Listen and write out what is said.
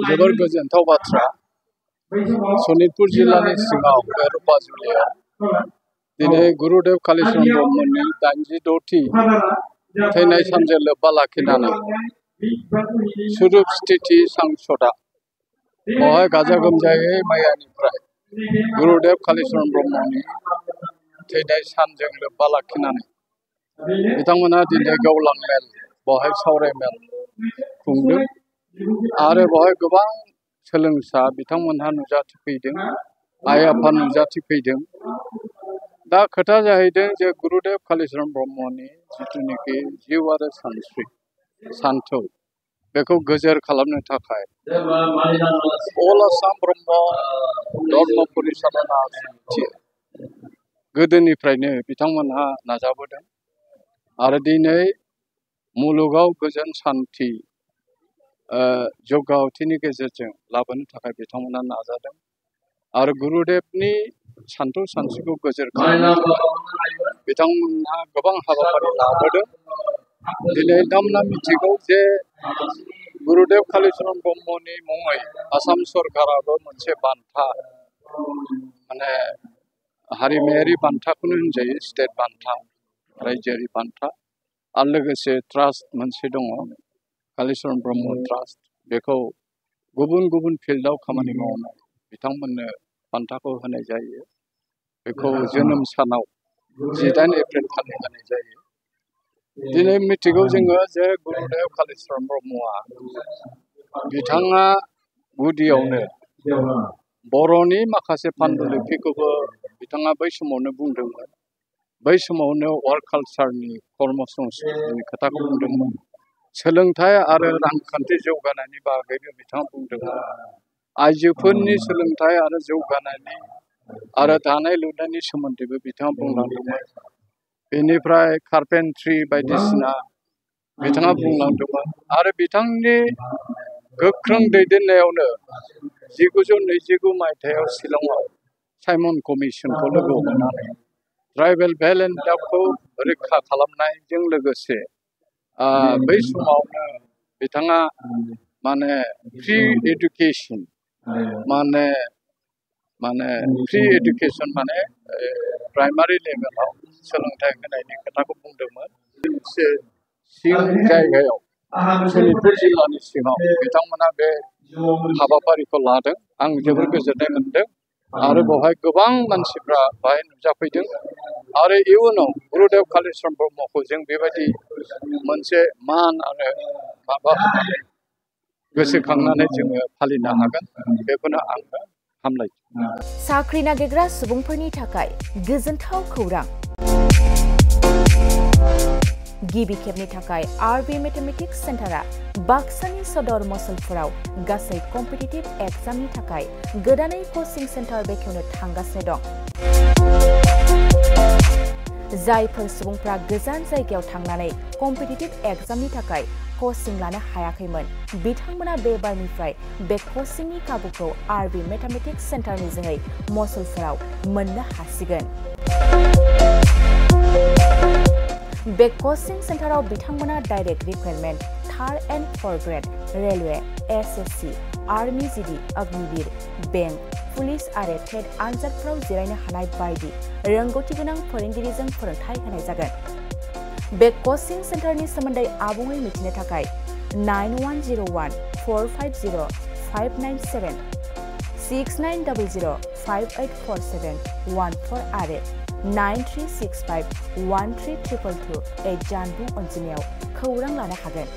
जोबोर गोजोनथाव बाथ्रा सनितपुर जिल्लानि सिङाव बे रुपाजुलियाव दिनै गुरुदेव कालीचरण ब्रह्मनि 86थि थैनाय सानजों लोब्बा लाखिनानै सुरुप स्थिति सांसदआ बेवहाय गाजा गोमजायै मैयानिफ्राय गुरुदेव कालीचरण ब्रह्मनि थैनाय सानजों लोब्बा लाखिनानै बिथांमोना दिनै गेवलां मेल बेवहाय सावराय मेल खुंदों आरो बेवहाय गोबां सोलोंसा बिथांमोनहा नुजाथिफैदों आइ आफा नुजाथिफैदों दा खोथा जाहैदों जे गुरुदेव कालीचरण ब्रह्मनि जिथुनिखि जिउ आरो सानस्रि सान्थौ बेखौ गोजोर खालामनो थाखाय अल आसाम ब्रह्म धर्म परिचालना समिति गोदोनिफ्रायनो बिथांमोनहा नाजाबोदों आरो दिनै मुलुगाव गोजोन सान्थि जौगाहोथिनि गेजेरजों लाबोनो थाखाय बिथांमोना नाजादों आरो गुरुदेवनि सान्थौ सानस्रिखौ गोजोर खालामनो थाखाय बिथांमोनहा गोबां हाबाफारि लाबोदों दिनै नोंथांमोना मिथिगौ जे गुरुदेव कालीचरण ब्रह्मनि मुङै आसाम सरकाराबो मोनसे बान्था माने हारिमायारि बान्थाखौनो होनजायो स्टेट बान्था रायजोआरि बान्था आरो लोगोसे ट्रास्ट मोनसे दङ कालीचरण ब्रह्म ट्रास्ट बेखौ गुबुन गुबुन फिल्डआव खामानि मावनाय बिथांमोननो बान्थाखौ होनाय जायो बेखौ जोनोम सानाव 18 एप्रिल खालि होनाय जायो दिनै मिथिगौ जोङो जे गुरुदेव कालीचरण ब्रह्मआ बिथाङा गुदियावनो बर'नि माखासे पान्डुलिपिखौबो बिथाङा बै समावनो बुंदोंमोन बै समावनो वार्क कालचारनि कर्म संस्कृतिनि खोथाखौ बुंदोंमोन सोलोंथाइ आरो रांखान्थि जौगानायनि बागैबो बिथाङा बुंदोंमोन आइजोफोरनि सोलोंथाइ आरो जौगानायनि आरो दानाय लुनायनि सोमोन्दैबो बिथाङा बुंलांदोंमोन बेनिफ्राय कार्पेन्ट्रि बायदिसिना बिथाङा बुंलांदोंमोन आरो बिथांनि गोख्रों दैदेननायावनो 1929 मायथाइयाव शिलंआव साइमन कमिसनखौ लोगो हमनानै ट्राइबेल बेल्ट एन्ड डाकखौ रैखा खालामनायजों लोगोसे बै समावनो बिथाङा माने फ्रि एडुकेसन माने फ्रि एडुकेसन माने प्राइमारि लेभेलाव सोलोंथाइ होनायनि खोथाखौ बुंदोंमोन मोनसे सिं जायगायाव सनितपुर जिल्लानि सिङाव बिथांमोना बे हाबाफारिखौ लादों आं जोबोर गोजोननाय मोनदों आरो बेवहाय गोबां मानसिफ्रा बेहाय नुजाफैदों आरो इयुनाव गुरुदेव कालीचरण ब्रह्मखौ जों बेबायदि मोनसे मान आरो माबा होनानै गोसोखांनानै जोङो फालिनो हागोन बेखौनो आङो हामलायो साख्रि नागिरग्रा सुबुंफोरनि थाखाय गोजोनथाव खौरां गिबि खेबनि थाखाय आरबि मेथमेटिक्स सेन्टारा बाक्सानि सदर मसलपुराव गासै कम्पिटिटिभ एग्जामनि थाखाय गोदानै कोचिं सेन्टार बेखेवनो थांगासिनो दं जायफोर सुबुंफ्रा गोजान जायगायाव थांनानै कम्पिटिटिभ एग्जामनि थाखाय कोचिं लानो हायाखैमोन बिथांमोना बे बारनिफ्राय बे कोचिंनि खाबुखौ आरबि मेथमेटिक्स सेन्टारनि जोहै मसलपुराव मोननो हासिगोन बे कोचिं सेन्टाराव बिथांमोना direct requirement 3rd and 4th grade railway SSC army GD Agniveer bank police आरो टेट आनजादफोराव जिरायनो हानाय बायदि रोंगौथि गोनां फोरोंगिरिजों फोरोंथाय होनाय जागोन बे कोचिं सेन्टारनि सोमोन्दै आबुङै मिथिनो थाखाय 9101450597 6900584714 आरो 9365132228 जानबुं अनजिमायाव खौरां लानो हागोन